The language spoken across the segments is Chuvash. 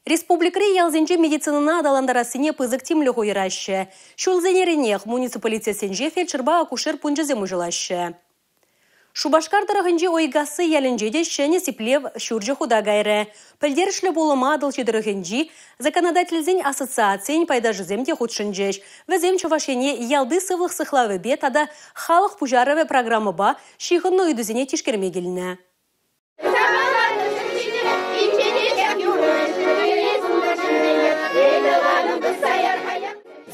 Республикӑри ялсенче медицинӑна аталантарассине пысӑк тимлӗх уйӑраҫҫӗ. Ҫулсеренех муниципалитетсенче фельдшерпа акушер пункчӗсем уҫӑлаҫҫӗ. Шупашкар тӑрӑхӗнчи Ойкасси ялӗнче те ҫӗнӗ сиплев ҫурчӗ хута кайрӗ. Пӗлтерӗшлӗ пулӑма Атӑлҫи тӑрӑхӗнчи законодательсен ассоциацийӗн пайташӗсем те хутшӑнчӗҫ. Вӗсем Чӑваш Ене ялти сывлӑх сыхлавӗпе тата халӑх пуҫарӑвӗ программӑпа ҫыхӑннӑ ыйтусене тишкерме килнӗ.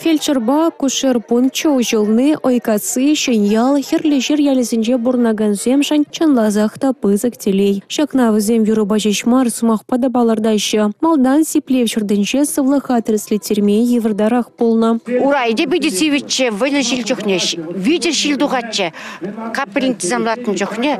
Фельдшерпа акушер пункчӗ уҫӑлни Ойкасси, Ҫӗньял, Хӗрлӗҫыр ялӗсенче пурӑнакансемшӗн чӑнласах та пысӑк телей. Ҫакна вӗсем юрӑпа ҫеҫ мар, сӑмахпа та палӑртаҫҫӗ. Малтан сиплев ҫуртӗнче сывлӑха тӗрӗслеттерме йывӑртарах пулнӑ. Урай те питӗ сивӗччӗ, вӑйлӑ ҫил чухне, витӗр ҫил тухатчӗ. Капельницӑсем лартнӑ чухне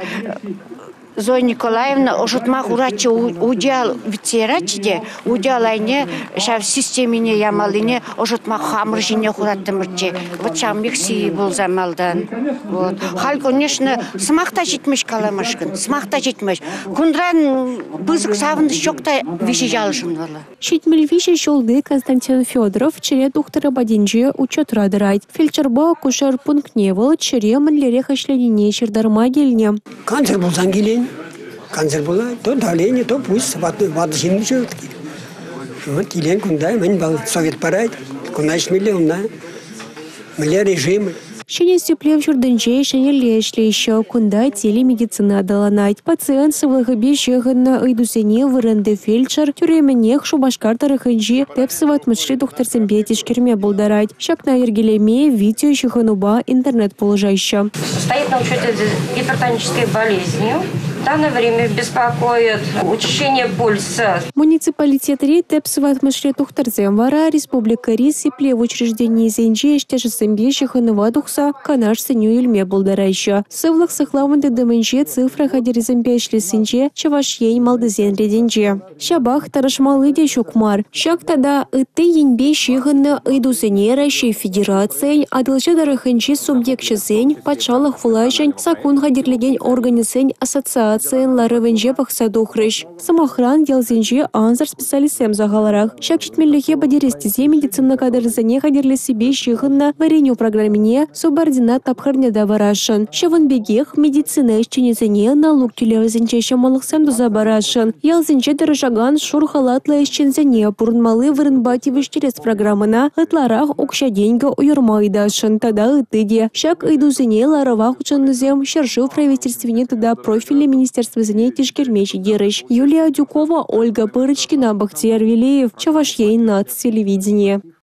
Зоя Николаевна ӑшӑтма хуратчӗ, утиял витсе яратчӗ те, утиял айне ҫав системине ямаллине ӑшӑтма хамӑр ҫине хураттӑмӑрччӗ. Вот ҫавӑн пек сивӗ пулса малтан. Вот. Халь, конечно, сӑмах та ҫитмест каламашкӑн, сӑмах та ҫитмест. Кунран пысӑк савӑнӑҫ ҫук та виҫӗ ялшӑн вӑл. 73 ҫулти Константин Федоров чӗре тухтӑрӗ патӗнче учетра тӑрать. Фельдшерпа акушер пунктне вӑл чӗре мӗнлерех ӗҫленине ҫыртарма килнӗ. Канцер пулсан килен. Канцер пулать, то давление, то пуҫ, ватӑ ҫын вот килен кунта, мӗн вӑл совет парать, куна ӗҫмелле, унта мӗнле режим. Ҫӗнӗ сиплев ҫуртӗнче ҫӗнӗлле ӗҫлеҫҫӗ. Кунта телемедицина аталанать. Пациент сывлӑхӗпе ҫыхӑннӑ ыйтусене вырӑнти фельдшер тӳрремӗнех Шупашкар тӑрӑхӗнчи тӗп сыватмӑшри тухтӑрсемпе тишкерме пултарать. Ҫакна йӗркелеме видеоҫыхӑнупа интернет пулӑшаҫҫӗ. Стоит на учете с гипертонической болезнью. В данное время беспокоит учащение пульса. Муниципалитетри тӗп сыватмӑшри тухтӑрсем вара республикӑри сиплев учрежденийӗсенчи ӗҫтешӗсемпе ҫыхӑнӑва тухса канаш-сӗнӳ илме пултараҫҫӗ. Сывлӑх сыхлавӗн тытӑмӗнче цифра хатӗрӗсемпе ӗҫлессинче Чӑваш Ен малтисен ретӗнче. Ҫапах тӑрӑшмалли те ҫук мар. Ҫак тата ытти енпе ҫыхӑннӑ ыйтусене Раҫҫей Федерацийӗн Атӑлҫи тӑрӑхӗнчи субъекчӗсен патшалӑх влаҫӗн саккун хатӗрлекен органӗсен ассоциацийӗн ларӑвӗнче пӑхса тухрӗҫ. Сӑмахран, ялсенче ансӑр специалистсем сахалрах. Ҫак ҫитменлӗхе пӗтерес тесе медицина кадрӗсене хатӗрлессипе ҫыхӑннӑ вӗренӳ программине субординат тапхӑрне тавӑрасшӑн. Ҫавӑн пекех медицина ӗҫченӗсене налук тӳлевӗсенче ҫӑмӑллӑхсем туса парасшӑн. Ялсенче тӑрӑшакан шур халатлӑ ӗҫченсене пурӑнмалли вырӑнпа тивӗҫтерес программӑна ытларах укҫа-тенкӗ уйӑрма ыйтасшӑн тата ытти те. Ҫак ыйтусене ларӑва хутшӑннисем ҫӗршыв правительствине тата профильлӗ министерствӑсене тишкерме ҫитерӗҫ. Юлия Адюкова, Ольга Пырочкина, Бахтияр Велеев, Чӑваш Ен наци телевиденийӗ.